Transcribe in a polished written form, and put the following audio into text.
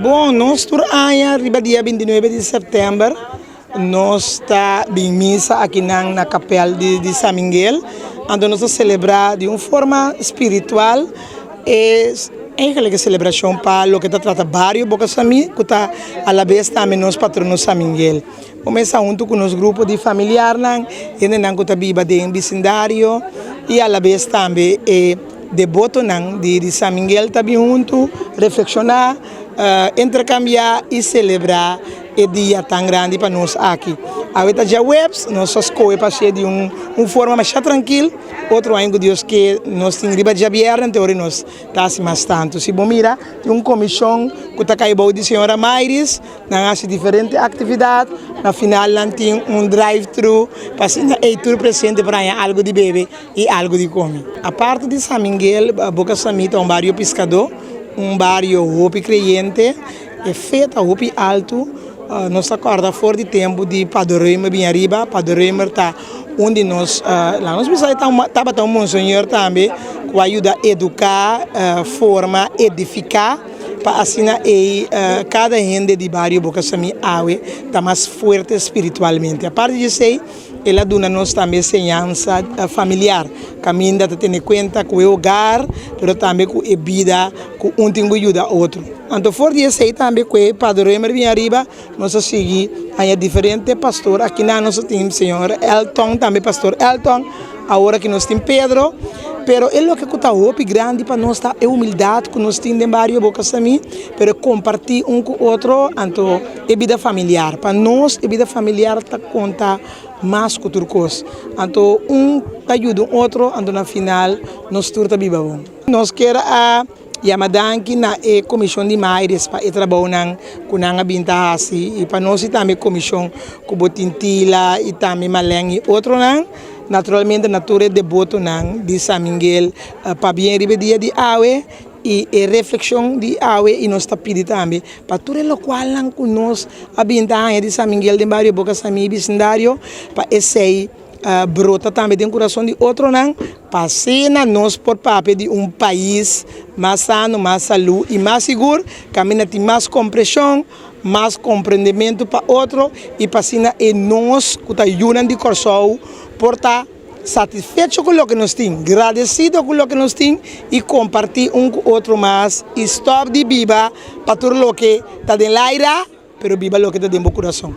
Bon, nos tur aña riba dia 29 di sèptèmber nos ta bin misa akinan na kapèl di San Miguel, anto nos ta selebrá di un forma spiritual e eigenlijk e selebrashon pa loke ta trata bario Boca Samí ku ta alabes tambe nos patrono San Miguel. Kuminsá huntu ku nos grupo di familiarnan, hendenan ku ta biba den bisindario i alabes tambe e debotonan di San Miguel ta bin huntu reflekshoná, interkambiá i selebrá e dia tan grandi pa nos aki. Awe ta djaweps, nos a skohe pa hasié di un forma masha trankil, otro aña ku Dios ke nos tin riba djabièrnè, te ora nos ta hasi mas tantu. Si bo mira tin un komishon ku ta kai bou di señora Mayris. Nan hasi diferente aktividat, na final nan tin un drive thru pa asina ey tur presente por haña algu di bebe i algu di kome. Aparte di San Miguel, Boca Samí ta un bario piskadó, un bario hopi kreyente, e fe ta hopi altu, nos ta kòrda for di tempu di Pader Römer bin ariba, Pader Römer ta un di nos, laga nos bisa e tabata un monseñor tambe ku a yuda eduká, forma, edifiká. Pa asina ei kada hende di bario Boca Samí awe ta mas fuerte spiritualmente. Aparte di esei, el a duna nos tambe enseñansa familiar, kaminda ta tene kuenta ku e hogar, pero tambe ku e bida ku un tin ku yuda otro. Anto for di esei tambe ku e Padre Römer bin ariba, nos a sigui haña diferente pastor. Akinan nos a tin señor Elton, tambe pastor Elton. Awor aki nos tin Pedro, pero e loke ku ta hopi grandi pa nos ta e humildat ku nos tin den bario Boca Samí, pero e kompartí un ku otro, anto e bida familiar. Pa nos e bida familiar ta konta mas ku tur kos. Anto un ta yuda un otro, anto na final nos tur ta biba bon. Nos kier a Yama danki na e Komishon di Maires pa e trabounan ku nan a bin ta hasi i pa nos i tambe komishon ku bo tin Tila i tambe Malen i otronan. Naturalmente na tur e debotonan di San Miguel pabien riba e dia di awe i e reflekshon di awe i nos ta pidi tambe pa tur e lokualnan ku nos a bin ta haña di San Miguel den bario Boca Samí i bisindario pa esei brota tambe den kurason di otronan, pa asina nos por papia di un pais mas sano, mas salú i mas sigur, kaminda tin mas kompreshon, mas komprendementu pa otro i pa asina e nos ku ta yunan di Kòrsou por ta satisfecho ku loke nos tin, gradesido ku loke nos tin i kompartí un ku otro mas i stòp di biba pa tur loke ta den laira, pero biba loke ta den bo kurason.